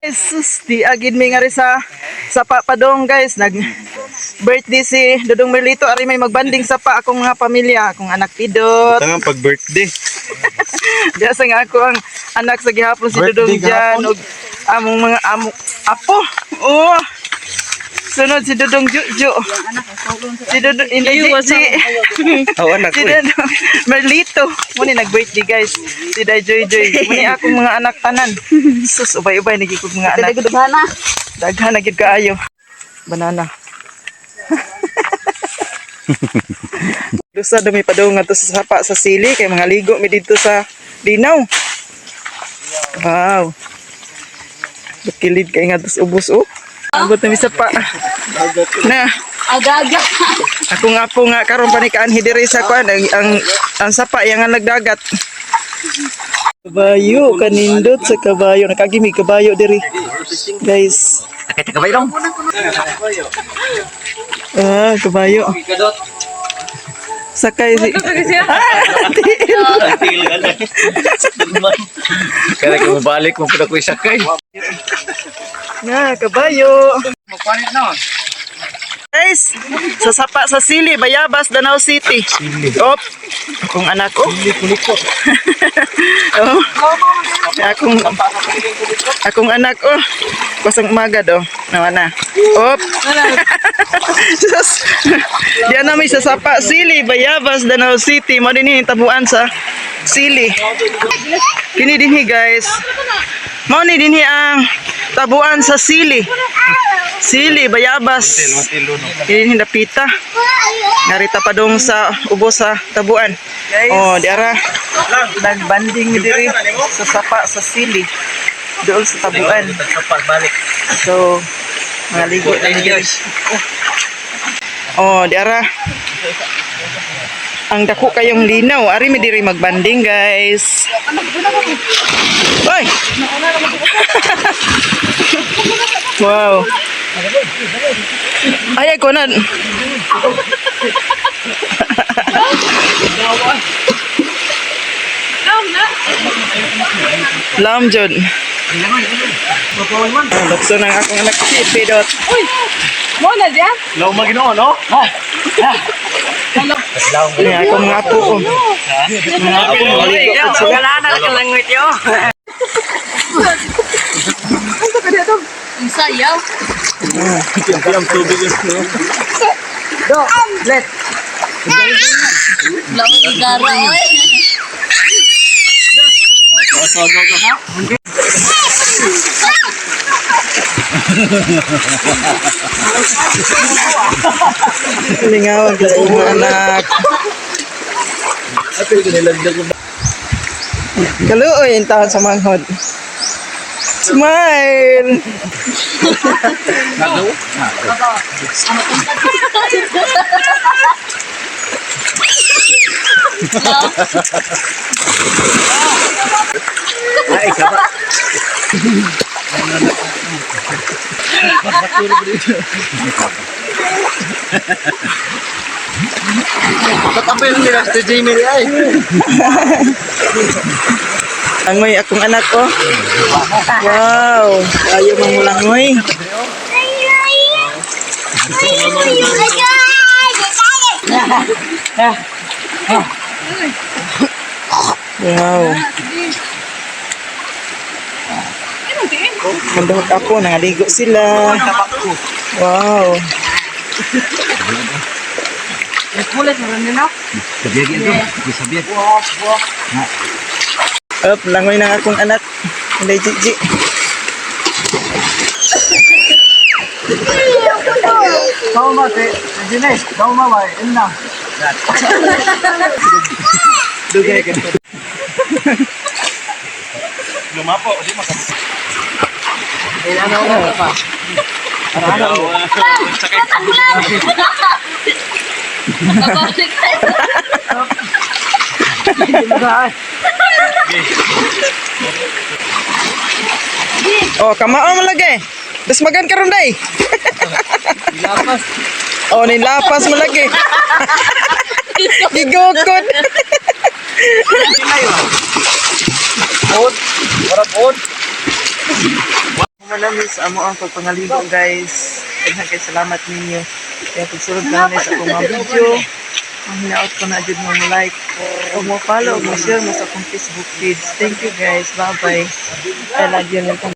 Jesus, di agid mi nga rin sa papadong, guys. Nag birthday si Dudong Merlito, ari may magbanding sa pa akong mga pamilya, akong anak Pidot. Tangang pag birthday. Diya sa nga ako ang anak sa gihapon si Birthday Dudong Jan gihapon? ug among mga amo apo. Oh. Sunod si Dudong Juju. Si Dudong hindi si, Oh, anak si ko eh. Dudong Merlito. Muni nag-birthday, guys. Si Day Joy Joy. Muni akong mga anak tanan. Sus, ubay-ubay nagigug mga anak. Daghan na gyud kaayo. Banana. Lusa dumi padung ngadto sa sapa sa sili kay mga ligo mi didto sa linaw. Wow. Bakilid kay nga sa ubos oh. Abot na mi sapa. Na, Agaga. ako nga po nga karon pa ni kaanhi diri sa kuan ang sapa yang nga nagdagat. Kabayo kanindot sa kabayo, nakagimi kabayo diri. Guys. Ah, kabayo. Sakay si. Ah, tiil. Kaya kung balik mo pud ako isakay. Na, kabayo. Guys, sa sapa sa Sili, Bayabas, Danau City. Sili. Op, akong anak ko. Oh. Akong akong anak oh. Kusang umaga do. Nawa na. Op. Sus. Diyan namin sa sapa Sili, Bayabas, Danau City. Mo din yung tabuan sa Sili. Kini dinhi, guys. Mao ni dinhi ang tabuan sa Sili. Sili, Bayabas. Kini dapita. Narita pa dong sa ubos sa tabuan. Oh, di ara. Nagbanding mi diri sa sapa sa Sili. Dool sa tabuan. So, mga ligo na mi diri. Oh, di ara. Ang dako kayong linaw. Ari mi diri magbanding, guys. Oy! Wow. Ay, ko na. Lam jud. Ah, Lukso ng akong anak si Pidot. Mo na diya? Law maginoo no? Ni akong mga apo ko. Mga apo maligo pud sila. Ang sayaw. Ang tubig no. Lawa igara oy. Lingawan ka sa mga anak. Kaluoy ang taon sa manghod. Smile! Ay, kaba. Patapil nila si Jamie ay. Langoy akong anak ko. Wow! Ayaw mangulangoy. Wow. Manduhot ako, nangaligo sila. Wow. Up, langoy na akong anak. Hindi, Gigi. Dugay ka. Lumapo, di maka. Ano pa? Pabalik. Oh, kamao mo lagi. Dasmagan karon day. Lapas. Oh, nilapas mo lagi. Gigukod. Od. Warap od. Malami sa amo ang pagpangaligo, guys. Daghan kay salamat ninyo. Kaya pagsulod na ni sa akong mga video. Ang hinaot ko na jud mo like o mo follow o mo share mo sa akong Facebook page. Thank you, guys. Bye bye. I love you.